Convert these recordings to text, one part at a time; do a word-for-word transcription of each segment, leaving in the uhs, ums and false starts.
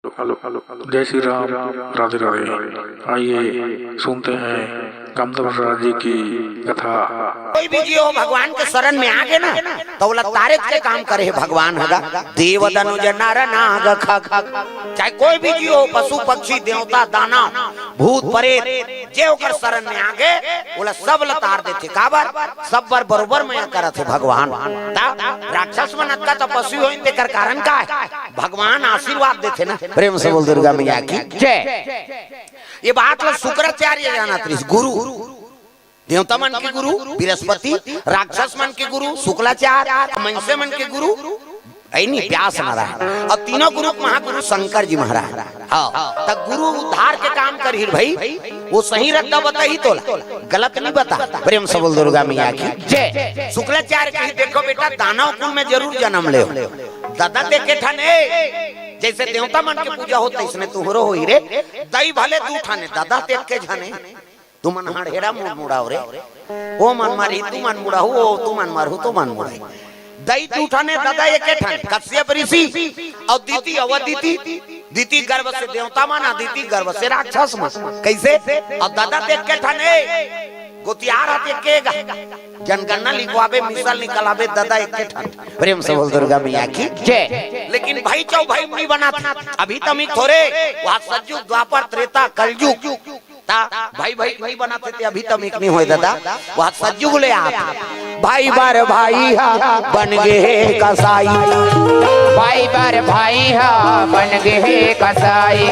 जय श्री राम। राधे राधे। आइए सुनते हैं कामदेव राजा जी की कथा। कोई भी जीव हो, भगवान के शरण में आ गे ना, त ओला तारेच के काम करे हे भगवान ह गा। देव दनुज नर नाग खग, चाहे कोई भी जीव हो, पशु पक्षी देवता दानव भूत प्रेत, जे ओकर शरण में आ गे, ओला सब ल तार देथे। काबर? सब बर बरोबर मया करत हे भगवान। त राक्षस मन अतका तपस्वी होइन, तेकर कारण का हे? भगवान आशीर्वाद देथे ना। प्रेम से बोल दुर्गा मैया की जय। ये बात ल शुक्राचार्य जानत रहिस, गुरु, देवता मन के गुरु बृहस्पति, राक्षस मन के गुरु शुक्राचार्य, मनसे मन के गुरु, ऐ नी, व्यास नारायण, अउ तीनों गुरु के महागुरु शंकर जी महाराज। हाँ, त गुरु उद्धार के काम करही भाई, वो सही रद्दा बताही तोला, गलत नहीं बता। प्रेम से बोल दुर्गा मैया की जय। शुक्राचार्य कही, देखो बेटा, दानव कुल में जरूर जन्म ले, ददा ते के ठन ए, जैसे देवता मन के पूजा होत, इसने तुहरो होही रे। दई भले दू ठन ए, ददा ते के झन ए। तुमन हड़हेड़ा मुड़ मुड़ाव रे, ओ मन मरही, तुमन मुड़ाहू, ओ तुमन मरहू, तुमन मुड़ाही। दई दू ठन ए, ददा एके ठन ए, कश्यप ऋषि अउ दिति अउ अदिति। दिति गर्भ से देवता मन, अदिति गर्भ से राक्षस मन। कैसे? अउ ददा ते एके ठन ए, गोतियार ह ते एके गा। जनगणना लिखवाबे, मिसल निकलाबे, ददा एके ठन। प्रेम से बोल दुर्गा मैया की जय। लेकिन भाई चौ भाई नहीं बनात, अभी तमिक थोरे, वहाँ सतयुग, द्वापर, त्रेता, कलयुग। त भाई भाई नहीं बनात हे ते अभी तमिक नहीं होय ददा, वहाँ सतयुग ले आत। भाई बर भाई हा बन गे हे कसाई। भाई बर भाई हा बन गे हे कसाई।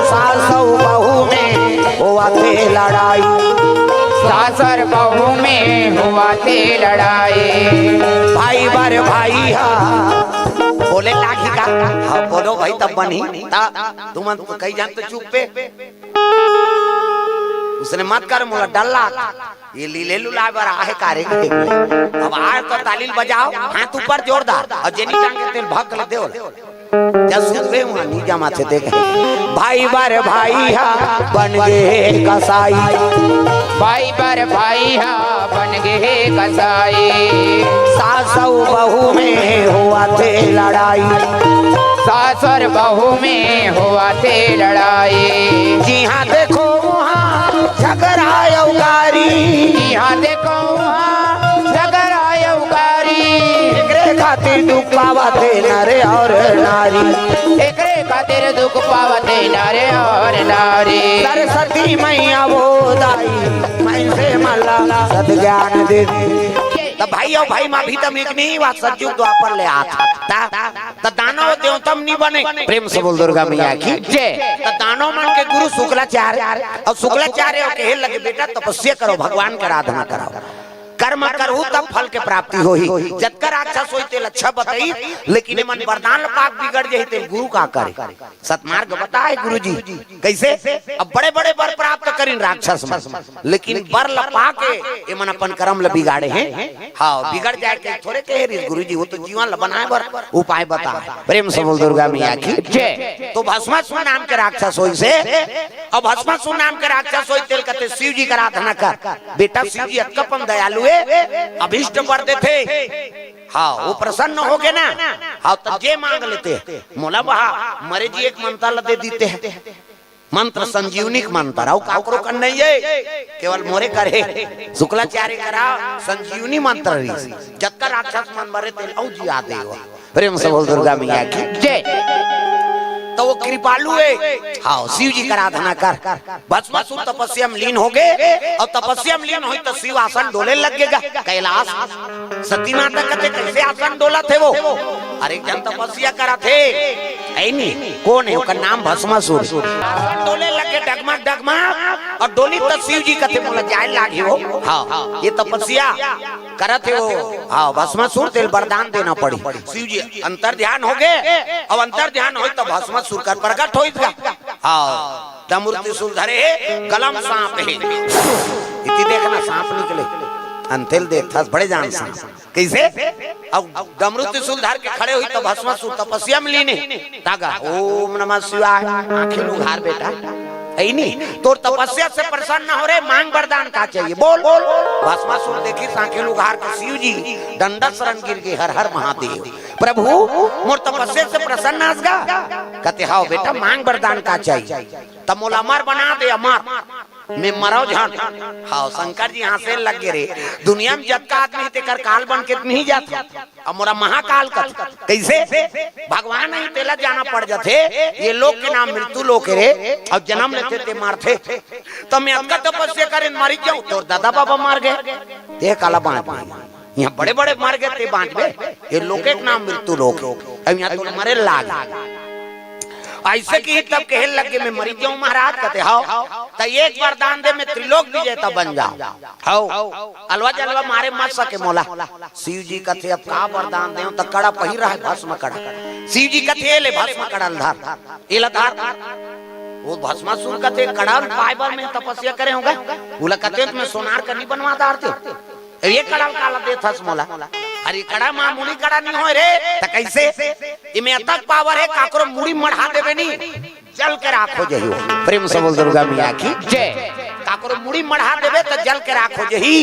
सास अउ बहू में होवत हे लड़ाई। सास अउ बहू में होवत हे लड़ाई। भाई बर भाई हा बोले लागही का? हाँ, बोलो भाई, तब बनही। त तुमन कई झन तो चुप पे। उसने मत कर, मोला डर लाग। ये लीले लुलाए बर आहे का रे? अब आए तो ताली ल बजाव, हाथ ऊपर जोरदार, अउ जेनी टांगे तेल भक ले देव। जब सुनबे हुआ नहीं जमा थे देख। भाई बर भाई हा बन गे हे कसाई। भाई बर भाई हा बन गे हे कसाई। सास अउ बहू में होवत हे लड़ाई। सास अउ बहू में होवत हे लड़ाई। जिहाँ देखो उहाँ झगरा अउ गारी। जिहाँ देखो उहाँ झगरा अउ गारी। एकरे खातिर दुख पावत हे नर अउ नारी। एकरे खातिर दुख पावत हे नर अउ नारी। सरस्वती मैया वो दाई, मनसे मन ला सत ज्ञान दे। त भाई अउ भाई मा भी तमिक नहीं, वहाँ सतयुग द्वापर ले आत। त त दानव देवता म नी बने। प्रेम से बोल दुर्गा मैया की जय। त दानव मन के गुरु शुक्राचार्य, अउ शुक्राचार्य कहे लगे, बेटा, तपस्या करो, भगवान के आराधना करो, कर्म करहू तब फल के प्राप्ति होही। जतका राक्षस होही तेला अच्छा बताई, लेकिन एमन वरदान पाके बिगड़ जाही, तेला गुरु का करे? सतमार्ग बताए गुरु जी। कैसे? अब बड़े बड़े बर प्राप्त करिन राक्षस मन, लेकिन बर ल पाके एमन अपन कर्म ल बिगाड़े हे। हाँ, बिगड़ जाए के थोरे कहे रहिस गुरु जी, वो तो जीवन ल बनाए बर उपाय बताए। प्रेम से बोल दुर्गा मैया की जय। तो भस्मासुर नाम के राक्षस होइस हे, अउ भस्मासुर नाम के राक्षस होइस तेला कथे शिव जी के आराधना कर। बेटा, शिव जी अतका पन दयालु हे, अभीष्ट बर देथे। हाँ, वो प्रसन्न हो गे ना, हाँ, त जे मांग लेते। मोला वहाँ मरे जी एक मंत्र ल दे देते हैं। मंत्र संजीवनी के मंत्र, अउ काकरो कन नहीं हे, केवल मोरे कर हे। शुक्राचार्य करा संजीवनी मंत्र रहिस, जतका राक्षस मन मरे तेला अउ जिया दे वो। प्रेम से बोल दुर्गा मैया की जय। त वो कृपालु हे। हाँ, शिव जी के आराधना कर। भस्मासुर तपस्या म लीन हो गे, अउ तपस्या म लीन होइस त शिव आसन डोले लग गे गा, कैलाश। सती माता कथे, कैसे आसन डोलत हे वो? अरे, एक झन तपस्या करत हे, ऐ नी, कोन हे? ओकर नाम भस्मासुर। आसन डोले लग गे, डगमग डगमग, अउ डोलिस त शिव जी कथे, मोला जाए लागही वो। हाँ, ये तपस्या करत हे वो। हाँ, भस्मासुर, तेला वरदान देना पड़ी। शिव जी अंतर ध्यान हो गे, अउ अंतर ध्यान होइस त भस्मासुर कर प्रगट होइस गा। हाँ, डमरू त्रिशूल धरे हे, गला म सांप हे। इति देखना, सांप निकले। अंते ल देखथस, बड़े जान सांप। कैसे? अब डमरू त्रिशूल धर के खड़े होइस त भस्मासुर तपस्या म लीन हे। त गा, ओम नमः शिवाय, आंखी ल उघार बेटा। है नी? तोर तपस्या से प्रसन्न हो रे, मांग वरदान का चाहिए, बोल। भस्मासुर देखिस आंखी ल उघार के, शिव जी डंडा शरण गिर गे, हर हर महादेव। प्रभु, मोर तपस्या से प्रसन्न हस गा? कथे, हव बेटा, मांग वरदान का चाहिए? त मोला अमर बना दे, अमर, मैं मरव झन। हव, शंकर जी हाँसे लग गे रे, दुनिया में जतका आदमी हे तेकर काल बन के त नहीं जात। अब मोला महाकाल कथे, कइसे? भगवान ही तेला जाना पड़ जाथे। ये लोक के नाम मृत्यु लोक हे रे, अउ जनम लेथे ते मरथे। त मैं अतका तपस्या करेंव, मरिच जाहूं, तोर दादा बाबा मर गे, ते काला बांचबे? इहां बड़े बड़े मर गे, ते बांचबे? ये लोक के नाम मृत्यु लोक हे, अउ इहां तो मरे लाग। अइसे कहिस तब कहे लग गे, मैं मरिच जाहूं महाराज? कथे, हव। त एक वरदान दे, मैं त्रिलोक विजेता बन जाहूं। हव, अलवा जलवा मारे मत सके मोला। शिव जी कथे, अब का वरदान देंव? त कड़ा पहिरे हे, भस्म कड़ा। शिव जी कथे, ले भस्म कड़ा ल धर, एला धर। वो भस्मासुर कथे, कड़ा ल पाय बर मैं तपस्या करे हों गा? ओला कथे, त मैं सोनार के नहीं बनवा डारतेंव। ये कड़ा ल काला देथस मोला? अरे, कड़ा मामूली कड़ा नहीं होय रे, त कइसे? एमे अतक पावर हे, काकरो मुड़ी मढ़ा देबे नी, जल के राख हो जाही। प्रेम से बोल दुर्गा मैया की जय। काकरो मुड़ी मढ़ा देबे त जल के राख हो जाही।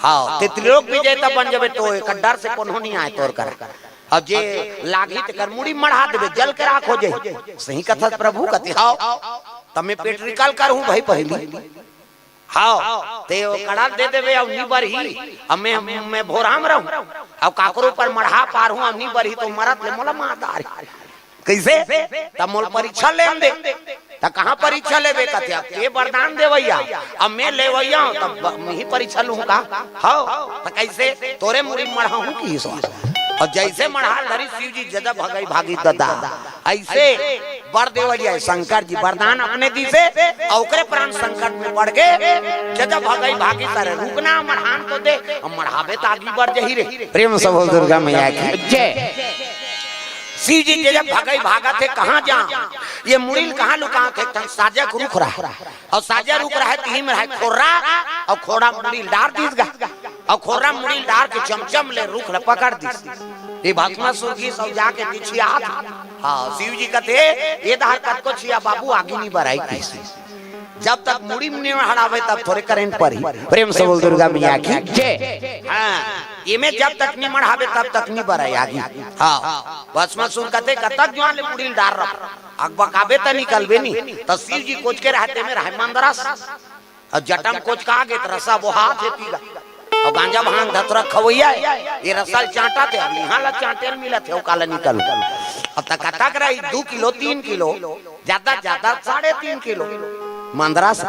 हव, ते त्रिलोक विजेता बन जाबे, त एकर डर से कोनो नहीं आय तोर करा। अउ जे लागही तेकर मुड़ी मढ़ा देबे, जल के राख हो जाही। सही कथस प्रभु? कथे, हव। त मैं पेट निकल करहूं भाई पहिली। हव, ते ओ कड़ा ल दे देबे अउ नी बरही, अब मैं, मैं भोराम रहूं, अउ काकरो ऊपर मढ़ा पारहूं अउ नी बरही, त मरत ले मोला मार डारही। कइसे? त मोला परीक्षा लेन दे। त कहां परीक्षा लेबे? कथे, अब ते वरदान देवइया, अब मैं लेवइया हूं, तब ब-, मैं ही परीक्षा लूहूं का? हव, त कइसे? तोरे मुड़ी मढ़ाहूं कहिस। अउ जइसे मढ़ा ल धरिस, शिव जी जब भगई भागिस दादा, अइसे बर देवइया हे शंकर जी, वरदान अपने दिसे, अउ ओकरे प्राण संकट में पड़ गे। जब भगई भागिस, अरे रुक ना, मढ़ान तो दे, अब मढ़ाबे त आगी बर जाही रे। प्रेम से बोल दुर्गा मैया की जय। शिव जी जब भगई भागत हे, कहां जांव? ये मुड़ी ल कहां लुकांव? एक ठन साजा के रुख रहय, अउ साजा रुख रहय, तिही में रहय खोर्रा, अउ खोर्रा मुड़ी ल डार दिस गा। अउ खोर्रा मुड़ी ल डार के चमचम ले रुख ल पकड़ दिस। ये भस्मासुर गिस अउ जाके तिछियात। हव, शिव जी कथे, ए दहर कतको छिया बाबू, आगी नी बरही कहिस। जब तक मुड़ी म नी मढ़ाबे, तब थोरे करंट परही। प्रेम से बोल दुर्गा मैया की जय। हव, एमे जब तक नी मढ़ाबे, तब तक नी बरही आगी। हव, भस्मासुर कथे, कतक जुवार ले मुड़ी ल डार रहा, अकबकाबे त निकलबे नी। त शिव जी कोचके रहय, तेमे रहय मंदरस। अउ जटा म कोचका गे त रसा बोहात हे पीला। अउ गांजा भांग धतुरा खवइया हे, ये रसा ल चांटत हे, अब इहां ला चांटे ल मिलत हे, अउ काला निकल। अब त कतक रही, दू किलो, तीन किलो, जादा जादा साढ़े तीन किलो। मंदरस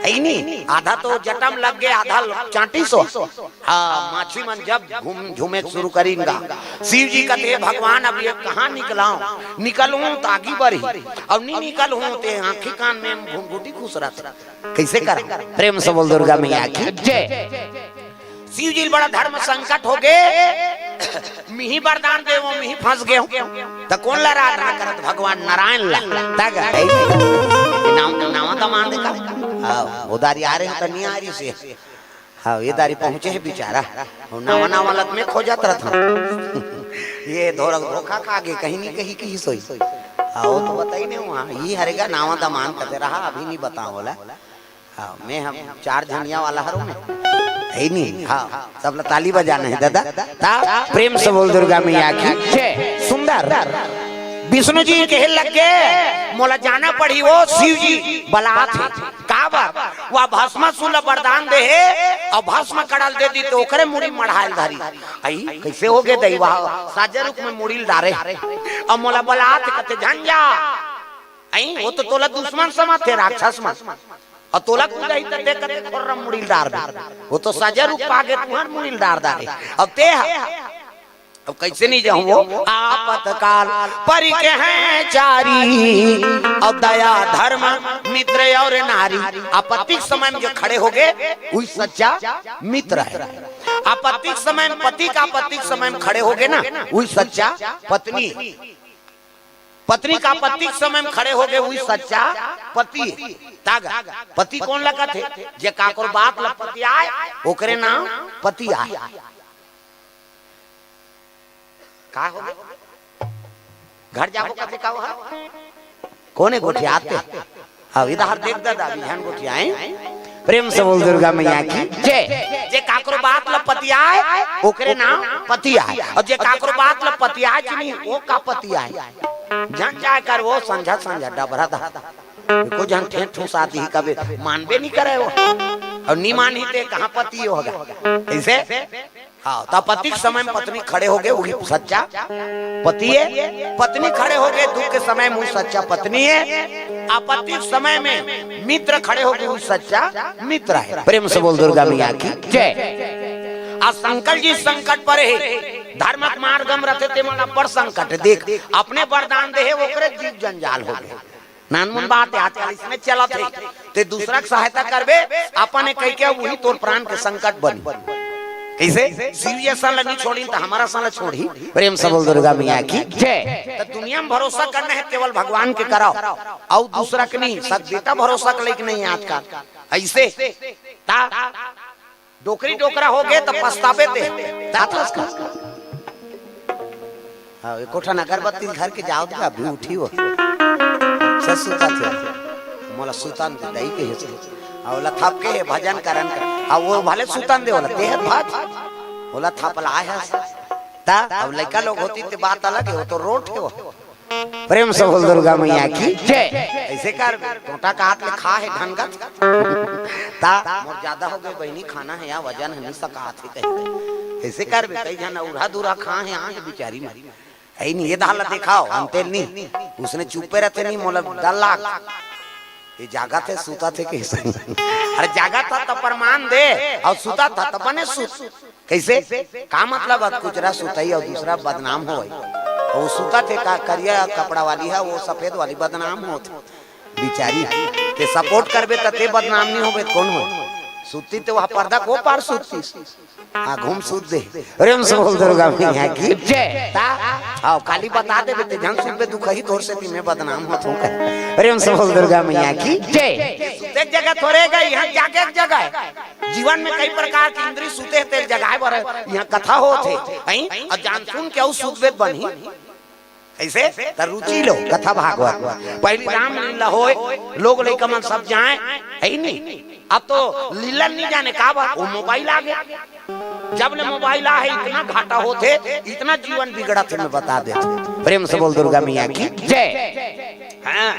हे नी, आधा तो जटा म लग गे, आधा ल-, चांटिस हो। हव, माछी मन जब घूम, झूमे शुरू करिन गा, शिव जी कथे, भगवान, अब ये कहां निकलंव? निकलहूं त आगी बरही, अउ नी निकलहूं ते आंखी कान में घुंघुटी खुसरत। कइसे करंव? प्रेम से बोल दुर्गा मैया की जय। शिव जी ल बड़ा धर्म संकट हो गे, मिही वरदान देवंव, मिही फंस गेंव। त कोन ल आराधना करत? भगवान नारायण ल। त गा, नाव, नावा दमांद का? हव, ओ दारी आ रहे त नी आ रहिसे। हव, ए दारी पहुंचे हे बिचारा। अउ नावा नावा लत में खोजत रहत हंव। ये धोरक धोखा खा गे, कहीं नी कहीं कहिस होही। हव, ओ तो बताइस नहीं, इही हरे गा नावा दमांद कथे रहा, अभी नी बतांव ओला। हव, मैं हम चार झनिया वाला हरों मैं। हे नी? हव, सब ला ताली बजाना हे दादा। त प्रेम से बोल दुर्गा मैया की जय। सुंदर। विष्णु जी कहे लग गे, मोला जाना पड़ही, ओ शिव जी बलात हे। काबर? ओ भस्मासुर ल वरदान दे हे, अउ भस्म कड़ा ल दे दिस त ओकरे मुड़ी मढ़ाय ल धरिस। अई, कइसे हो गे दई? ओ साजा रुख में मुड़ी ल डारे हे, अउ मोला बलात हे कथे झन जा। अई, ओ तो तोला दुश्मन समझथे, राक्षस मन। अउ तोला कुदाही त देख कथे खोर्रा मुड़ी ल डार दे। ओ तो साजा रुख पागे, तुंहर मुड़ी ल डार डारे। अब ते ह अब कइसे नी जाहूं ओ? आपतकाल परिके हे चारी, अउ दया धर्म मित्र अउ नारी। आपत्ति के समय में जो खड़े हो गे, उही सच्चा मित्र हे। आपत्ति के समय में, पति का आपत्ति के समय में खड़े हो गे ना, उही सच्चा पत्नी। पत्नी का आपत्ति के समय में खड़े हो गे, उही सच्चा पति हे। त गा, पति कोन ल कथे? जे काकरो बात ल पतियाय, ओकरे नाम पति आय। का हो गे? घर जाबो कथे का हो? कोने गोठियाथे? अब इधर देख दादा, अभी झन गोठियाए। प्रेम से बोल दुर्गा मैया की जय। जे काकरो बात ल पतियाए, ओकरे नाम पति आए, अउ जे काकरो बात ल पतियाए च नहीं, ओ का पति आए। झन जाए कर ओ संझा संझा डबरा दा। एको झन ठेठ ठूसा दिही कबे, मानबे नहीं करे ओ। अउ नहीं मानही ते कहाँ पति होगा। अइसे? हाँ, त आपत्ति के समय में पत्नी खड़े होगे, उही सच्चा पति हे। पत्नी खड़े होगे दुख के समय में, उही सच्चा पत्नी हे। आपत्ति के समय में मित्र खड़े होगे, उही सच्चा मित्र हे। प्रेम से बोल दुर्गा मैया की जय। आज शंकर जी संकट परे हे, धर्म के मार्ग में रथे, ते मन अब्बड़ संकट हे। देख, अपने वरदान दे हे, ओकरे जीव जंजाल होगे। नानमुन बात हे, आजकल इसने चलत हे। ते दूसरा के सहायता करबे, अपन हे कहिके, उही तोर प्राण के संकट बनी। कइसे? शिव जी असन ल नहीं छोड़ही, त हमर असन ल छोड़ही। प्रेम से बोल दुर्गा मैया की जय। त दुनिया में भरोसा करना हे, केवल भगवान के कराओ, अउ दूसरा के नहीं। सत बेटा भरोसा के लइक नहीं हे आजकल। अइसे? ता डोकरी डोकरा होगे त पछताबे ते। ता तस का? हाँ, एको ठन अगरबत्ती धर के जाओ त अभी उठी ओ। सस सुता थे। मोला सुतन दे, दई के हे। हाँ, ओला थपके हे भजन करन का। हाँ, ओ भले सुतन दे, ओला ते हे भात। ओला थपला हे। ता अब लइका लोग होती ते बात अलग हे, ओ तो रोट हे ओ। प्रेम से बोल दुर्गा मैया की जय। अइसे कर, टोटा काट ले खा हे ढंगत। ता मोर जादा होगे बहिनी, खाना हे या वजन हे, नहीं सकात हे कहिके। अइसे करबे, कई झन उरहा दुरहा खा हे, आ हे बिचारी मरी। अइ नहीं, ये दाल देखाओ, हम तेल नहीं। उसने चुप्पे रथे नहीं, मोला डर लाग। ये जागत हे, सुतत हे कइसे? अरे जागत हे त प्रमाण दे, अउ सुतत हे त बने सुत। कइसे? का मतलब हे, कुचरा सुतई अउ दूसरा बदनाम होवई। अउ सुतत हे का, करिया कपड़ा वाली हे, ओ सफेद वाली बदनाम होत हे। बिचारी, ते support करबे त ते बदनाम नहीं होबे, कोन हो? सुतती ते वह पर्दा को पार सुतती। हाँ, घूम सूत दे। प्रेम से बोल दुर्गा मैया की जय। ता, हाँ, काली बता देबे ते झन सुनबे, दुखही तोर से भी मैं बदनाम होत हूँ कहे। प्रेम से बोल दुर्गा मैया की जय। सुते के जगह थोरे गए, यहाँ जागे के जगह हे। जीवन में कई प्रकार के इंद्री सुते हे, तेल जगाए बर हे। यहाँ कथा होत हे, हैं? अउ जान सुन के अउ सुतबे त बनही। अइसे? त रुचि लो कथा भागवत में। पहली रामलीला होय, लोग लइका मन सब जाए, हे नहीं? अब तो लीला ल नहीं जाने का बात, ओ mobile आगे। जब ले mobile आहे, इतना घाटा होत हे, इतना जीवन बिगड़त हे, मैं बता देत हूँ। प्रेम से बोल दुर्गा मैया की जय। हाँ,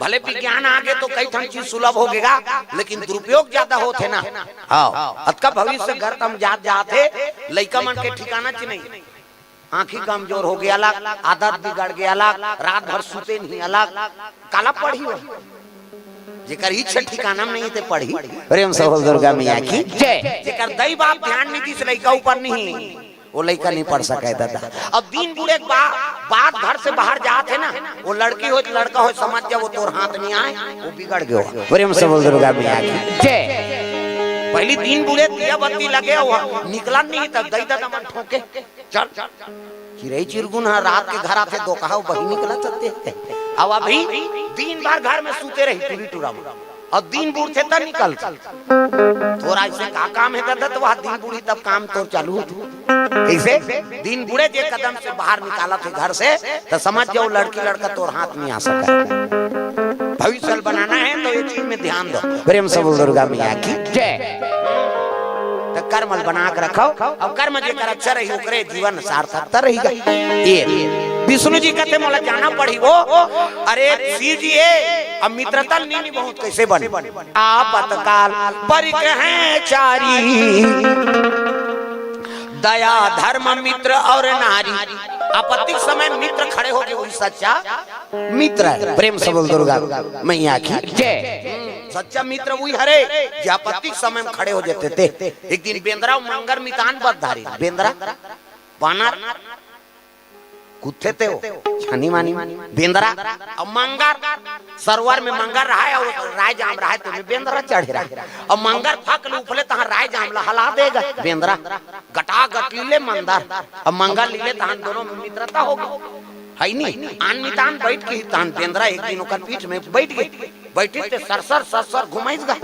भले विज्ञान आगे तो कई ठन चीज सुलभ होगे गा, लेकिन दुरुपयोग जादा होत हे ना। हाँ, अतका भविष्य गर्त में जात जात हे, लइका मन के ठिकाना च नहीं। आँखी कमजोर होगे अलग, आदत बिगड़ गे अलग, रात भर सुते नहीं अलग, काला पढ़ही ओ। जेकर इच्छा ठिकाना में नहीं ते पढ़ही। प्रेम से बोल दुर्गा मैया की जय। जेकर दई बाप ध्यान नहीं दिस लइका ऊपर नहीं, ओ लइका नहीं पढ़ सके दादा। अब दिन बुड़े के बा-, बाद घर से बाहर जात हे ना, ओ लड़की होय, लड़का होय, समझ जा ओ तोर हाथ नहीं आए, ओ बिगड़ गयो। प्रेम से बोल दुर्गा मैया की जय। पहली दिन बुड़े दिया बत्ती लगे, ओ निकलन नहीं त दई दादा मन ठोके। चल, चिरई चिरगुन ह रात के घर आथे, दोकहा बही निकलत हे। अब अभी दिन भर घर में सुते रही टूरी टूरा में, अउ दिन बुड़थे त निकलथे। तोर अइसे का काम हे दादा, त वह दिन बुड़ही तब काम तोर चालू होथे। कइसे? दिन बुड़े जे कदम से बाहर निकालत हे घर से, त समझ जा ओ लड़की लड़का तोर हाथ नहीं आ सके। भविष्य ल बनाना हे त ये चीज में ध्यान दो। प्रेम से बोल दुर्गा मैया की जय। त कर्म ल बना के रखव, अउ कर्म जेकर अच्छा रही ओकरे जीवन सार्थकता रही गा। ये विष्णु जी कथे मोला जाना पड़ही ओ, अरे शिव जी ए, अब मित्रता ल नहीं निभाहूँ त कइसे बने? आपतकाल परिक हे चारी, दया धर्म मित्र अउ नारी। आपत्ति के समय मित्र खड़े होगे, उही सच्चा मित्र हे। प्रेम से बोल दुर्गा मैया की जय। सच्चा मित्र उही हरे, जे आपत्ति के समय में खड़े हो जाथे ते। एक दिन बेंदरा अउ मंगर मितान बद धारिस। बेंदरा, बानर, कुत्थे ते हो, छानी मानी, बेंदरा अउ मंगर, सरोवर में मंगर रहय अउ राय जाम रहय, तेमे बेंदरा चढ़े रहय। अउ मंगर फक ले उफले तहाँ राय जाम ला हला दे गा। बेंदरा गटा गट लीले मंगर, अउ मंगर लीले, तहाँ दूनों में मित्रता होगे। हइ नी? आन मितान बइठ गे, तहाँ बेंदरा एक दिन ओकर पीठ में बइठ गे। बइठिस ते सरसर सरसर घुमइस गा।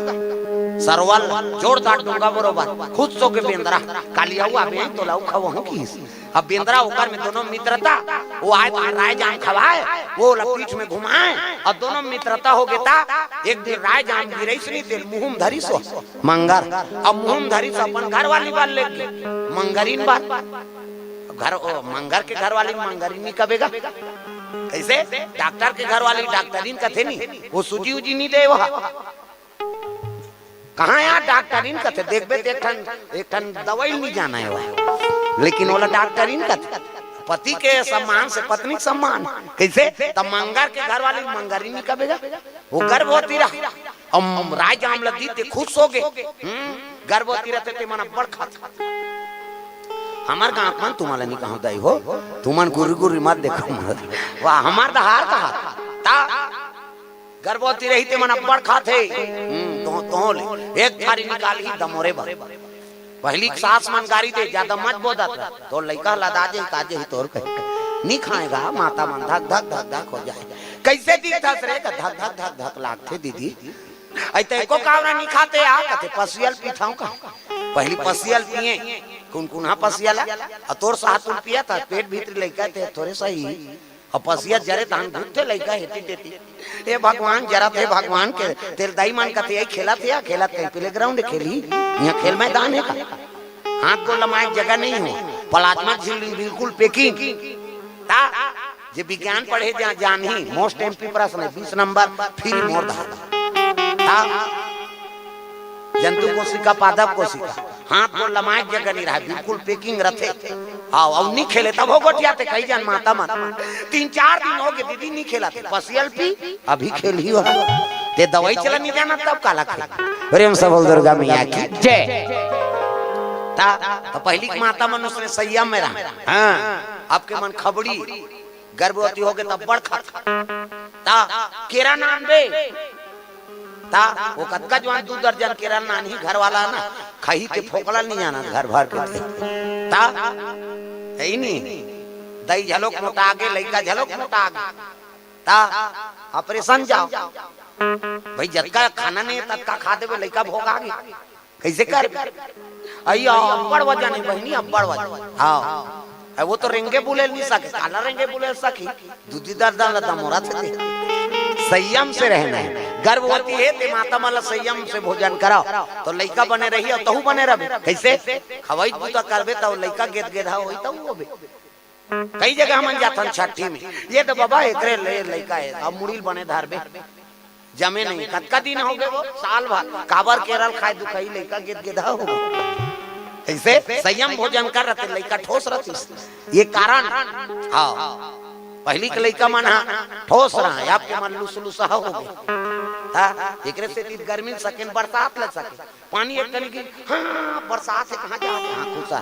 सरवल जोरदार डोंगा बरोबर, खुस होके बेंदरा, काली अउ आबे तोला अउ खवहूं किहिस। अब बेंदरा ओकर में दोनों मित्रता, वो आय त राय जाम खवाय, वो ओला पीठ में घुमाय, अउ दोनों मित्रता होगे ता एक दिन राय जाम गिरइस नी तेल मुंह म धरिस वो मंगर, अब मुंह म धरिस अपन घरवाली बर लेगे, मंगरिन बर। घर, ओ, मंगर के घरवाली मंगरिन नी कबे गा। कइसे? डॉक्टर के घरवाली डॉक्टरिन कथे नी, वो सूजी उजी नी दे वो। कहाँ यार डॉक्टरिन कथे, देखबे त एक ठन, एक ठन दवाई नी जाना हे वो, लेकिन ओला डॉक्टरिन कथे। पति के सम्मान से पत्नी के सम्मान। कइसे? त मंगर के घरवाली मंगरिन नी कबे गा, वो गर्भवती रहा। अब राय जाम ल दी ते खुस होगे। हम्म, गर्भवती रथे ते मन अब्बड़ खाथे। हमर गांव मन तुमन ला नी कहंव दाई हो, तुमन गुर्री गुर्री मत देखव मत। वाह, हमर डहार कहा ता गर्भवती रही ते मन अब्बड़ खाथे। हम्म, तो, तो ले एक थारी निकालही दमोरे बर। पहिली के सास मन गारी दे, जादा मत बोदत रह, तोर लइका लदा जाही, का जाही तोर कहे। नी खाय गा, माता मन धक धक धक धक हो जाय। कइसे दिखथस रे? का धक धक धक धक लागथे दीदी। अइ त एको कावरा नी खाते आ, कथे पसियल पीथंव का। पहिली पसियल पिए, कुनकुनहा पसियल आ, अउ तोर सातुल पियत हस, पेट भीतरी लइका ते थोरे सही। अउ पसिया जरे तहान घुमथे लइका हेती तेती। हे भगवान, जरत हे भगवान के, तेल दाई मन कथे, "अई खेलत हे या खेलत कहीं playground खेलही? इहाँ खेल मैदान हे का?" हाथ गोड़ लमाय के जगह नइ हो, प्लाज्मा झिल्ली बिल्कुल packing। ता जे विज्ञान पढ़े जा, जानही, most M P प्रश्न हे, बीस नंबर, free मोर धार। ता जंतु कोशिका, पादप कोशिका, हाथ गोड़ लमाय के जगह नइ रहय, बिल्कुल packing रथे। हाव, अउ नी खेले तभो गोठियाथे, कई झन माता मन। तीन चार दिन होगे दीदी नी खेलत हे, पसियल पी, अभी खेलही हो। ते दवाई चला नी जानत तब काला खेल। प्रेम से बोल दुर्गा मैया की जय। ता, त पहिली के माता मन उसने संयम में रहा। हाँ, अब के मन खबड़ी, गर्भवती होगे त अब्बड़ खाथे। ता, केरा नानबे। ता, वो कतका जुवान दू दर्जन केरा नानही घर वाला ना, खाही ते फोकला नी जानत घर भर के ते। ता, हे ही नी। दई झलोक मोटागे, लइका झलोक मोटागे। ता, operation जाव। भई जतका खाना नइ हे, ततका खा देबे, लइका भोगागे। कइसे करबे? अइया, अब्बड़ वजन हे बहिनी, अब्बड़ वजन। हाव। अ, वो तो रेंगे बुले ल नी सके, काला रेंगे बुले ल सकही? दूधी दर्जन ला दमोरा थे ते। संयम से रहना हे। गर्भवती हे ते माता मन ला संयम से भोजन कराव, त लइका बने रही अउ तहू बने रहबे। कइसे? खवई बूता करबे, त लइका गेदगेदहा होही, तहू होबे। कई जगह हमन जाथन छट्ठी में, ये तो बाबा एकरे ले लइका हे, अब मुड़ी ल बने धरबे, जमे नहीं। कतका दिन होगे वो? साल भर। काबर केरा ल खाय दुखही, लइका गेदगेदहा होगे। कइसे? संयम भोजन कर रथे, लइका ठोस रथिस। ये कारण, हाव, पहिली के लइका मन हा ठोस रहा, अब के मन लुसलुसहा होगे। ता, एकरे सेती गर्मी ल सकेन, बरसात ल सकेन। पानी एक कनी गिर, हाँ, बरसात हे, कहाँ जात हे? हाँ, खुसा।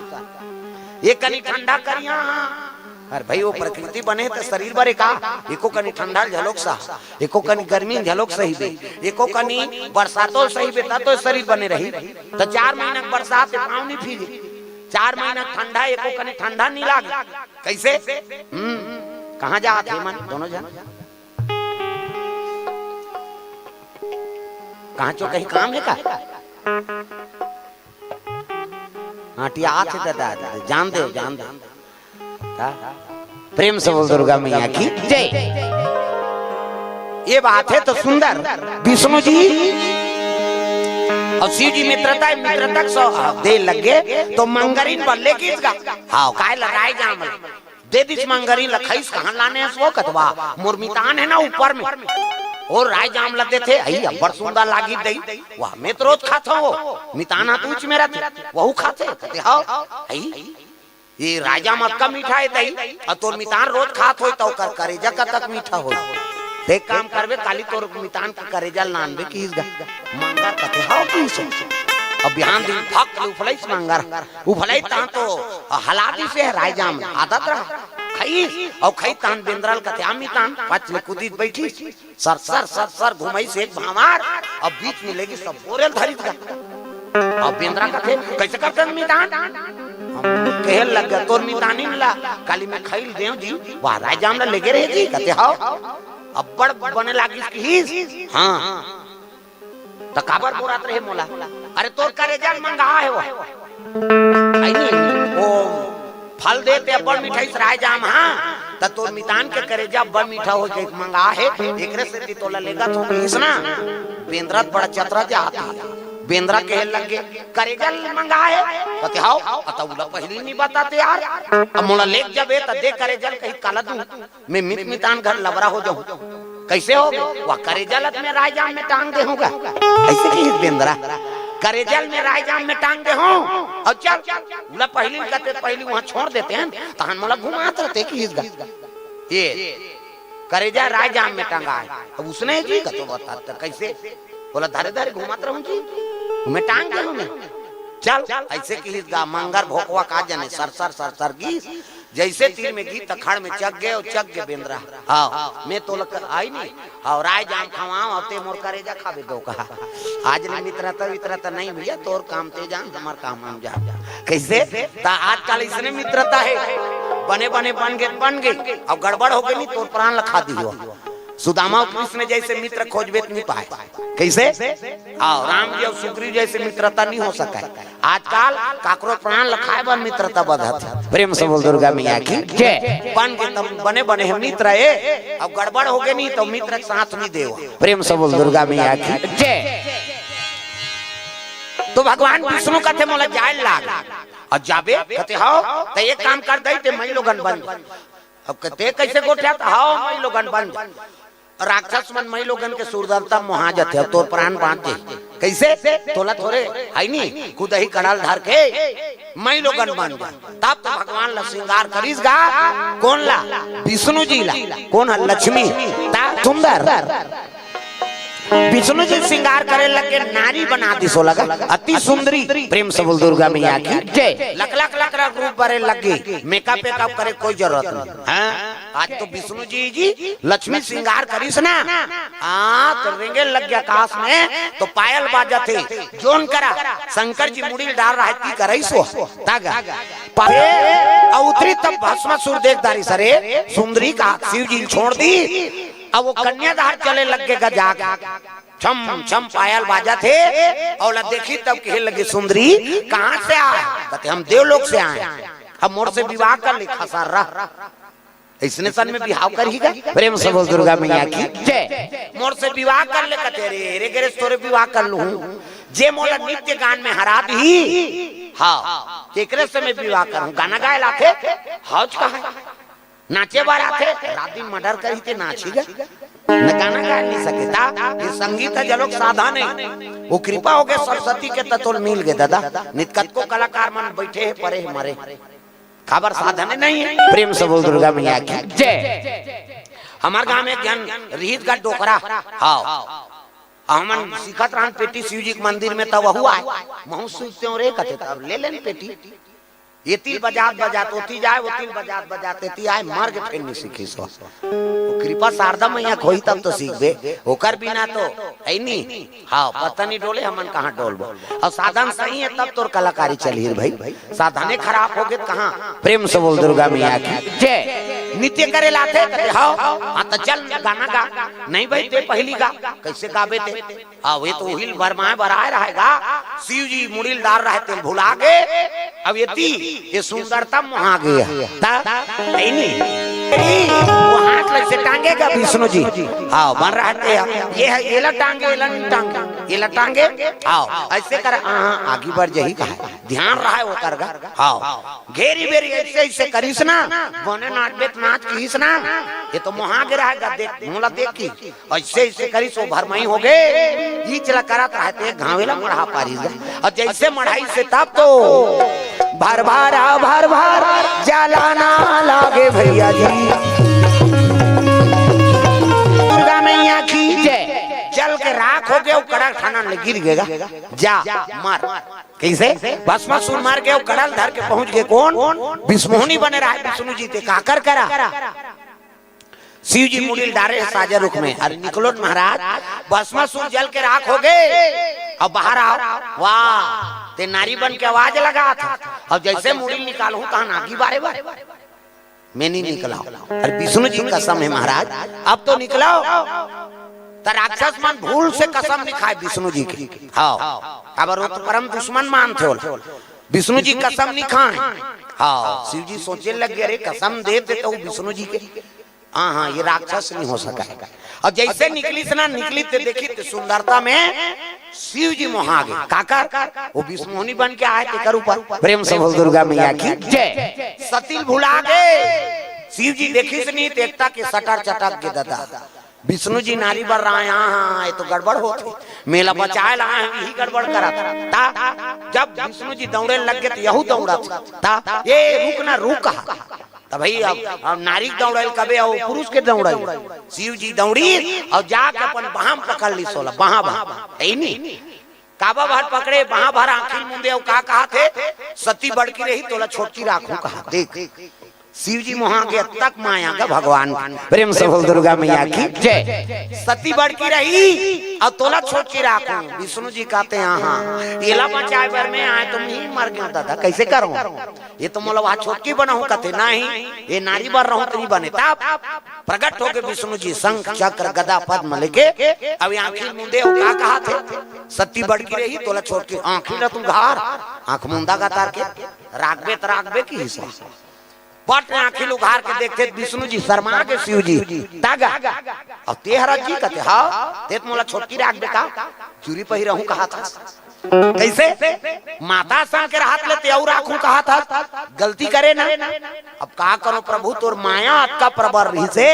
एक कनी ठंडा करिया, हाँ। अरे भई, वो प्रकृति बने हे त शरीर बर हे का? एको कनी ठंडा ल झलोक सहा, एको कनी गर्मी ल झलोक सहिबे, एको कनी बरसातो ल सहिबे, त तो शरीर बने रही। त चार महीना के बरसात हे, पाँव नी फीजे। चार महीना के ठंडा, एको कनी ठंडा नी लागे। कइसे? हम्म, कहाँ जात हे मन दोनों झन? कहाँ चो कहीं काम हे का? हाँ, टिया आथे दादा, दादा, जान दे, जान दे। का? प्रेम से बोल दुर्गा मैया की जय। ये बात हे तो सुंदर। विष्णु जी अउ शिव जी मित्रता, मित्रता के सौ दे लगे तो मंगरिन बर लेगिस गा। हाव, काय ला राय जाम दे दिस मंगरी ल खइस, कहाँ लाने हस वो? कथे वा मोर मितान हे ना ऊपर में, वो राय जाम ल देथे, अई अब्बड़ सुंदर लागी दई, वा मैं तो रोज खाथंव वो, मितान हा त ऊँच में रथे, वहू खाथे। कथे हाव, अई ये राय जाम अतका मीठा हे दई, अउ तोर मितान रोज खात होही त ओकर करेजा कतक मीठा होही। ते काम करबे, काली तोर मितान के करेजा ल लानबे किहिस गा। मंगर कथे हाव किहिस। अब बिहान दिन फक ले उफलइस मंगर, उफलइस तहाँ तो हला दिस हे राय जाम, आदत रहा। खइस, अउ खइस तहाँ बेंदरा ल कथे आ मितान, पच ले कूदिस बइठिस, सर सर सर सर घुमइस एक भांवर, अउ बीच में लेगिस सब बोरे ल धरिस गा। अब बेंदरा कथे, कइसे करथस मितान? अब कहे लग गा, तोर मितानिन ला काली मैं खई ल देंव जी, वा राय जाम ला लेगे रहे जी, कथे हाव। अब्बड़ बने लागिस किहिस। हाँ, त काबर बोरात रहे मोला? अरे तोर करेजा ल मंगा हे वो। आई नी, ओ फल दे ते अब्बड़ मिठाई सराय जाम, हाँ, त तोर मितान के करेजा अब्बड़ मीठा हो के मंगा हे, एकरे सेती तोला लेगत हो कहिस ना। बेंदरा त बड़ा चतरा जात हे। बेंदरा कहे लगे, "करेजा ल मंगा हे?" कथे, "हाव।" अ त उला पहिली नी बताते यार। अब मोला लेग जाबे त दे करेजा ल कही काला दूं। मैं मित मितान घर लबरा हो जाऊं। कैसे हो? वह करेजा ल त मैं रायजाम में टांग दे हूंगा। ऐसे किहिस बेंदरा, "करेजा ल मैं रायजाम में टांग दे हूं। अउ चल।" उला पहिली कते पहिली वहां छोड़ देते हैं, तहन मोला घुमात रहते किहिस गा। ये करेजा रायजाम में टंगा हे। अब उसने जी कतो बता त कैसे? बोला, "धरे धरे घुमात रहूं जी, मैं टांग दे हूं मैं।" चल, ऐसे किहिस गा। मंगर भोकवा का जने सर सर सर सर गिस। जैसे तीर में गिस त खड़ में चघ गे अउ चघ गे बेंदरा। हाव, मैं तोला आई नी। हाव, रायजाम खवाव, अउ ते मोर करेजा खाबे दो कहा। आज ले मित्रता वित्रता नहीं भैया, तोर काम ते जान, हमर काम हम जान। कैसे? त आजकल इसने मित्रता हे, बने बने बन गे, बन गे, अउ गड़बड़ हो गे नी, तोर प्राण ल खा दिही। सुदामा अउ कृष्ण जैसे मित्र खोजबे त नी पाय। कैसे? हाव, राम जी अउ सुग्रीव जैसे मित्रता नी हो सकय। आजकल काकरो प्राण ल खाय बर मित्रता बधत हे। प्रेम से बोल दुर्गा मैया की जय। बन गे त बने बने हे मित्र ए, अउ गड़बड़ हो गे नी त मित्र के साथ नी देव। प्रेम से बोल दुर्गा मैया की जय। त भगवान विष्णु कथे, "मोला जाय ल लाग।" अउ जाबे? कथे, "हाव।" त एक काम कर दई, ते मई लोगन बन। अब कथे, "कैसे गोठियात?" "हाव, मई लोगन बन।" राक्षस मन मई लोगन के सुंदरता मोहा जथे, अउ तोर प्राण बांच जाही। कैसे? तोला थोरे, है नी, कुदही कड़ा ल धर के मई लोगन बन जा। तब तो भगवान ल श्रृंगार करिस गा। कोन ला? विष्णु जी ला। कोन ह? लक्ष्मी। त सुंदर। विष्णु जी श्रृंगार करे लगे, नारी बना दिस ओला गा। अति सुंदरी। प्रेम से बोल दुर्गा मैया की जय। लख लख लख लख रूप बरे लगे, मेकअप वेकअप करे कोई जरूरत नहीं। हाँ? आज तो विष्णु जी जी लक्ष्मी श्रृंगार करिस ना, हाँ, त रेंगे लग गे आकाश में, त पायल बाजत हे। जोन करा शंकर जी मुड़ी ल डार रहा हे, ती करइस ओ, तग। पा-, अउ उतरी तब भस्मासुर देख डारिस, अरे सुंदरी का शिव जी ल छोड़ दी। अब ओ कन्यादान चले लग गे गा जाग। छम छम पायल बाजत हे, अउ ओला देखिस तब कहे लगे, "सुंदरी, कहाँ से आय?" कथे, "हम देवलोक से आय।" "अब मोर से विवाह कर ले, खसर्रा।" अइसने सन में बिहाव करही गा? प्रेम से बोल दुर्गा मैया की जय। "मोर से विवाह कर ले।" कथे, "अरे, अरे, गे रे, तोरे विवाह कर लूं, जे मोला नृत्य गान में हरा दिही, हाँ, तेकरे से मैं विवाह करहूं।" गाना गाय ल आथे? हौज कहा नाचे बर आथे, रात दिन मर्डर करही ते नाचही गा। न गाना गाय नहीं सके ता, ये संगीत ह जलोक साधन हे। ओ कृपा हो गे सरस्वती के, त तोल मिल गे ददा। नित कतको कलाकार मन बइठे हे, परे हे, मरे। काबर साधन नहीं हे। प्रेम से बोल दुर्गा मैया की जय। हमर गांव में एक झन रिहिस गा डोकरा। हाव। हमन सीखत रहन पेटी शिव जी के मंदिर में, त वहू आय। महू सीखते हो रे, कथे, "तब ले लेन पेटी।" एती ल बजात बजात ओती जाय, ओती ल बजात बजात एती आय, मर गे फेर नी सीखिस ओ। ओ कृपा शारदा मैया के होही तब तो सीखबे, ओकर बिना तो है नी। हाँ, पत्ता नी डोले, हमन कहाँ डोलबो। अउ साधन सही हे तब तोर कलाकारी चलही रे भाई, साधने खराब हो गे त कहाँ। प्रेम से बोल दुर्गा मैया की जय। नृत्य करे ल आथे, कथे, "हाव, हाँ, त चल गाना गा।" "नहीं भाई, ते पहिली गा।" "कैसे गाबे ते?" अउ ये तो उही ल बरमाए बर आय रहे गा, शिव जी मुड़ी ल डार रहे, तेल भुला गे। अब एती ये सुंदरता मोहा गे हे। त, है नी? वो हाथ ल अइसे टांगे गा विष्णु जी। हाव, बन रहे हे। ये हे, एला टांगे, एला नहीं टांगे, एला टांगे। हाव, अइसे कर, हाँ, हाँ, आगी बढ़ जाही कहा। ध्यान रहे ओकर गा। हाव, घेरी बेरी अइसे, अइसे करिस ना, बने नाचबे त नाच किहिस ना। ये तो मोहा गे रहे गा, देख, मोला देखी। अइसे, अइसे करिस ओ भरमई हो गे, ईच ल करत रहे ते घांव ल मढ़ा पारिस गा। अउ जइसे मढ़ाइस हे तब तो भर भरा, भर भर जलाना लागे भैया जी। दुर्गा मैया की जय। जल के राख हो गे, ओ कड़ा ल ठाना ले गिर गे गा। जा, मर। कइसे? भस्मासुर मर गे, ओ कड़ा ल धर के पहुंच गे कोन? विष्णुमोहनी बने रहे विष्णु जी ते काकर करा। शिव जी मुड़ी ल डारे हे साजा रुख में, "अरे निकलो न महाराज, भस्मासुर जल के राख हो गे, अब बाहर आओ।" वाह, ते नारी बन के आवाज लगात हे। अब जइसे मुड़ी ल निकालहूं, तहां आगी बारे बर। मैं नहीं निकलाव। अरे विष्णु जी कसम हे महाराज, अब तो निकलाव। त राक्षस मन भूल से कसम नहीं खाय विष्णु जी के। हाँ, काबर वो तो परम दुश्मन मानथे ओला। विष्णु जी कसम नहीं खाय। हाँ, शिव जी सोचे लग गे, अरे कसम देथे त विष्णु जी के, हाँ हाँ, ये राक्षस नहीं हो सकय। अउ जइसे निकलिस ना, निकलिस ते देखिस ते सुंदरता में शिव जी मोहा गे। काकर? वो विष्णु मोहिनी बन के आय तेकर ऊपर। प्रेम से बोल दुर्गा मैया की जय। सती ल भुला गे। शिव जी देखिस नहीं ते एकता के सटर चटक गे ददा। विष्णु जी नारी बर आय, हाँ, ये तो गड़बड़ होथे। मैं ला बचाय ला आय हँव, इही गड़बड़ करत। त जब विष्णु जी दौड़े लग गे त यहू दौड़त। त ये रुक ना, रुक कहा। त भाई अब, अब नारी के दौड़ाइल कबे अउ पुरुष के दौड़ाइल। शिव जी दौड़ी अउ जाके अपन बाँह पकड़ लिस ओला, बाँह, बाँह। हे नी? काबा भर पकड़े, बाँह भर आँखी मूंदे अउ का कहाथे? सती बड़की रही तोला छोटकी राखहूँ कहा। देख, शिव जी मोहा गे अतक माया का भगवान। प्रेम से बोल दुर्गा मैया की जय। सती बड़की रही अउ तोला छोटकी राखहूँ। विष्णु जी कहाथे, हाँ हाँ, एला बचाय बर मैं आय तो मैं ही मर गेंव ददा, कइसे करहूँ? ये तो मोला वहाँ छोटकी बनाहूँ कथे, नहीं, ये नारी बर रहूँ त नहीं बने। तब प्रगट होके विष्णु जी शंख चक्र गदा पद्म लेके अब आँखी मूंदे अउ का कहाथे? सती बड़की रही तोला छोटकी, आँखी ला तू उघार, आँख मूंदा गतार के, राखबे त राखबे किहिस। पट आँखी ल उघार के देखथे विष्णु जी शर्मा गे शिव जी। त गा, अब तेहरा जी कथे, हाँ, ते त मोला छोटकी राखबे का? चूरी पहिरहूँ कहाथस। कइसे? माता सन के रहत ले ते अउ राखहूँ कहाथस। गलती करे ना। अब का करँव प्रभु, तोर माया अतका प्रबल रहिसे,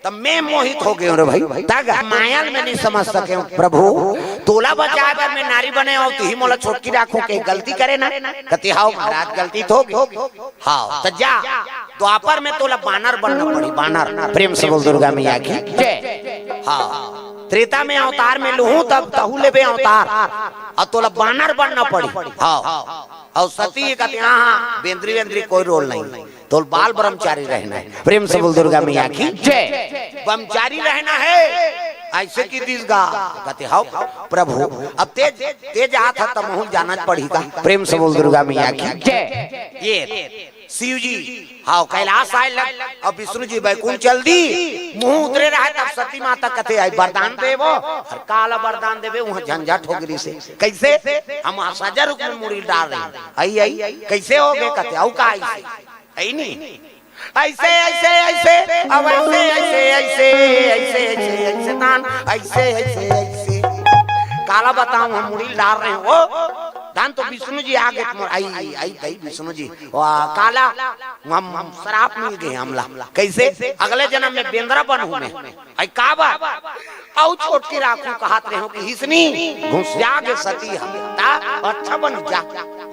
त मैं मोहित हो गेंव रे भाई। त गा, माया ल मैं नहीं समझ सकेंव प्रभु, तोला बचाय बर मैं नारी बने अउ तिही मोला छोटकी राखहूँ कहे गलती करे ना। कथे, हाँ महाराज, गलती तो होगे। हाँ, त जा, द्वापर में तोला बानर बनना पड़ही, बानर। प्रेम से बोल दुर्गा मैया की जय। हाँ, त्रेता में अवतार में लूहूँ तब तहूँ लेबे अवतार, अउ तोला बानर बनना पड़ही। हाँ, अउ सती कथे, हाँ हाँ, बेंदरी वेंदरी कोई रोल नहीं, तोला बाल ब्रह्मचारी रहना हे। प्रेम से बोल दुर्गा मैया की जय। ब्रह्मचारी रहना हे, अइसे कहि दिस गा। कथे, हव प्रभु, अब ते, ते जात हस त महूँ ल जाना पड़ही का? प्रेम से बोल दुर्गा मैया की जय। ये शिव जी, हाँ, कैलाश आय लग, अब विष्णु जी बैकुंठ चल दिस, मुँह उतरे रहय, तब सती माता कथे, अई वरदान देबो, अउ काला वरदान देबे, उहाँ झंझट हो गे रहिसे। कइसे? हम असहज रूप में मुड़ी ल डार रहे हन। अई, अई, कइसे होगे? कथे, अउ का अइसे? अई नी? अइसे, अइसे, अइसे, अब अइसे, अइसे, अइसे, अइसे, अइसे, अइसे तान, अइसे, अइसे, अइसे। काला बतावँव, हम मुड़ी ल डार रहे हन वो। धन तो विष्णु जी आ गे त मोर, अई, अई, अई, विष्णु जी। वाह, काला, हम, हम सराप मिल गे हमला। कइसे? अगले जनम में बेंदरा बनहूँ मैं। अई काबर? अउ छोटकी राखहूँ कहत रहेंव किहिस नी, घुसिया गे सती ह। त अच्छा बन जा,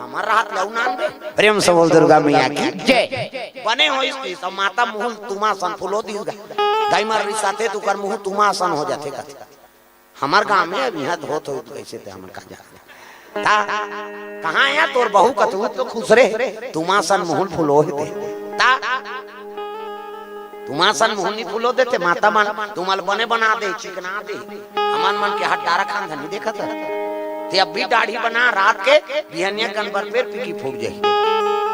हमर रहत ले अउ नानबे। प्रेम से बोल दुर्गा मैया की जय। बने होइस त माता मुँह ल तुमा सन फुलो दिस गा। दाई मन रिसाथे त ओकर मुँह तुमा सन हो जाथे कथे। हमर गाँव में अब इहाँ त होत होही त कइसे ते हमन का जानन। त कहाँ हे तोर बहू? कथे, ओ तो खुसरे, तुमा सन मुँह ल फुलोय दे। त तुमा सन मुँह ल नी फुलोय देथे, माता मन तुमा ल बने बना देही, चिकना देही। हमन मन के हट डारा खान धनी देखत हस। ते अभी दाढ़ी बना, रात के बिहनिया कन बर फेर पीकी फूट जाही।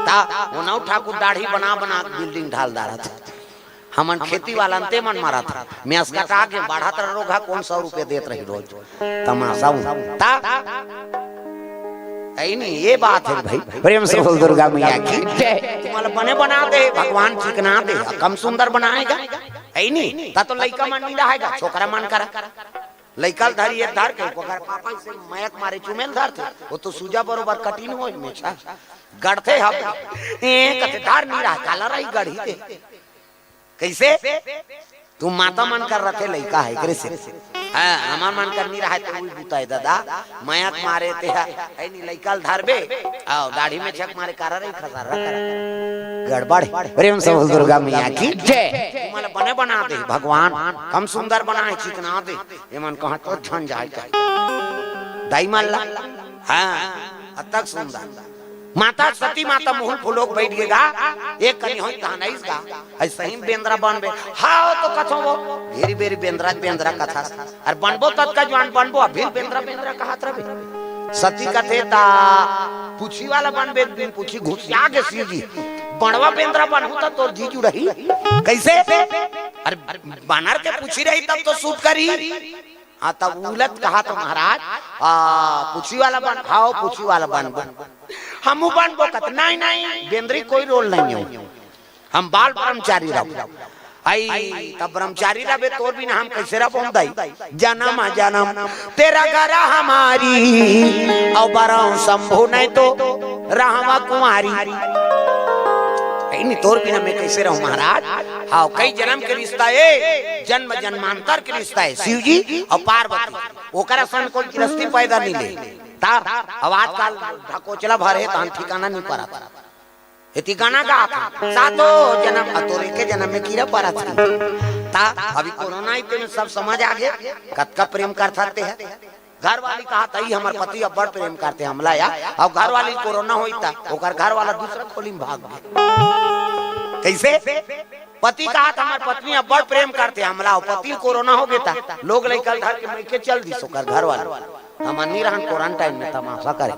त ओनऊ ठाकुर दाढ़ी बना बना के building ढाल डारत हे। हमन खेती वाला अंते मन मरत हन। मेंस कटा के बढ़त रह रोगहा, कोन सौ रुपया देत रही रोज। तमाशा हूँ। त, अई नी, ये बात हे भाई। प्रेम से बोल दुर्गा मैया की जय। तुमा ल बने बना दे भगवान, चिकना दे, कम सुंदर बनाय गा। अई नी, त तो लइका मन नी रहय गा, छोकरा मन करा। लइका ल धरी, एक धर के, ओकर पापा अइसे मयक मारे चुमे ल धरथे, ओ तो सूजा बरोबर कटिन होय, मेछा गढ़थे हवे। ए, कथे धर नी रहय, काला रही गढ़ही ते। कइसे? तुम माता मन कर रथे लइका हे, एकरे से। हाँ, हमर मन कर नी रहय, त उही बुता हे ददा। मयक मारे ते ह, अई नी लइका ल धरबे, अउ दाढ़ी में छक मारे करा रही खसारा करा। गड़बड़ हे। प्रेम से बोल दुर्गा मैया की जय। तुमा ल बने बना दे भगवान, कम सुंदर बनाय, चिकना दे। एमन कहाँ तो झन जाय कहे। दाई मन ला। हाँ, अतक सुंदर। माता सती माता मुँह ल फुलोय के बइठ गे गा, एक कनी होइस तहन अइस गा, अइसही बेंदरा बनबे। हाँ, ओ तो कथों वो, भेरी भेरी बेंदरा, बेंदरा कथस। अरे बनबो ततका जुवान बनबो, अभी बेंदरा, बेंदरा कहत रहबे। सती कथे त पूछी वाला बनबे, बिन पूछी घुसिया गे शिव जी। बड़वा बेंदरा बनहूं त तोर जी जुड़ही। कइसे? अरे, बानर के पूछी रही तब तो सूट करही। हाँ, तब उलत कहा तो महाराज, आ, पूछी वाला बन, हाव, पूछी वाला बनबो। हमू बनबो कत, नहीं, नहीं, बेंदरी कोई रोल नहीं है। हम बाल ब्रह्मचारी रहबो। आई, तब ब्रह्मचारी रहबे, तोर बिना हम कइसे रहबो हम दाई? जनम जनम तेरा गरा हमारी, अउ बरहूं शंभू नहीं तो रहवां कुंवारी। नहीं, तोर बिना मैं कइसे रहूं महाराज? हाँ, कई जनम के रिश्ता ए, जन्म जन्मांतर के रिश्ता ए, शिव जी अउ पार्वती। ओकरा सन कोई गृहस्थी पैदा नहीं ले। ता, अब आजकल ढकोचला भर हे, तहन ठिकाना नहीं परत। एती गाना गात हे, सातो जनम, अ तोर एके जनम में कीरा परत हे। ता, अभी कोरोना आई, तेमे सब समझ आ गे, कतका प्रेम करथस तेहा। घर वाली कहत हे, हमर पति अब्बड़ प्रेम करथे हमला या, अउ घर वाली कोरोना होइस ता, ओकर घर वाला दूसरा खोली में भाग गे। कइसे? पति कहत हे, हमर पत्नी अब्बड़ प्रेम करथे हमला, अउ पति ल कोरोना हो गे ता, लोग लइका ल धर के मइके चल दिस ओकर घर वाला। हमन नी रहन क्वारंटाइन में तमाशा करे।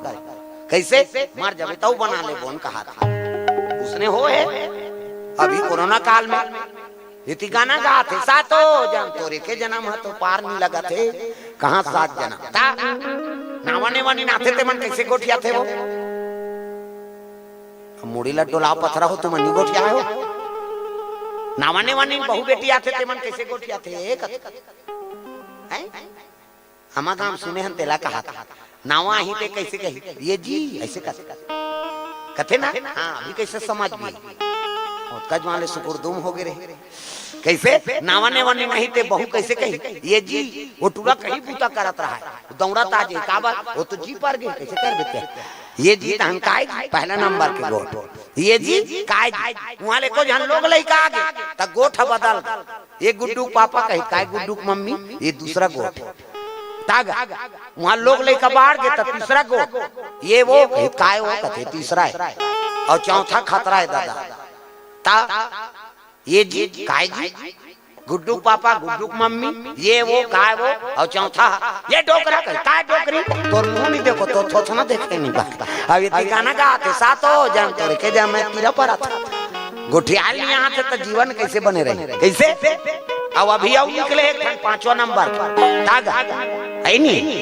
कइसे? मर जाबे तउ बना लेबोन कहत हे। उसने हो हे, अभी कोरोना काल में एती गाना गात हे, सातो जन तोर एके जनम ह तो पार नी लगत हे, कहाँ सात जनम? ता, नावा नेवा नी नाथे ते मन कइसे गोठियाथे वो? अब मुड़ी ला डोलाव पथरा हो, तुमन नी गोठियाए हो? नावा नेवा नी बहू बेटी आथे, ते मन कइसे गोठियाथे? कत-, हैं? हमर गांव सुने हन तेला कहत हे। नावा आही ते कइसे कही? ये जी, अइसे कथे। कथे ना? हाँ, अभी कइसे समझ गे? ओतका जुवान ले सुकुर दुम हो गे रहे। कइसे? नावा नेवा नी नहीं ते बहू कइसे कही? ये जी, वो टूरा कहीं बूता करत रहा हे। दौड़त आ जाही, काबर? वो तो जी पर गे, कइसे कर देते हैं? ये जी, तहन काय जी? पहला नंबर के गोठ। ये जी, काय जी? उहाँ ले एको झन लोग लइका आ गे, त गोठ ह बदल गे। ये गुड्डू के पापा कही, काय गुड्डू के मम्मी? ये दूसरा गोठ। ता गा, उहाँ लोग लइका बाढ़ गे, त तीसरा गोठ। ये वो कही, काय वो? कथे, तीसरा हे। अउ चौथा खतरा हे दादा। ता, ये जी, काय जी? गुड्डू के पापा, गुड्डू के मम्मी, ये वो, काय वो, अउ चौथा, ये डोकरा कही, काय डोकरी? तोर मुंह नी देखो, तोर थोथना देखे नी बा। अब एती गाना गात हे, सातो जन तोर एके जनम में कीरा परत हे। गोठियाल नी आथे त जीवन कइसे बने रही? कइसे? अब अभी अउ निकले एक ठन पांचवा नंबर। ता गा, हे नी?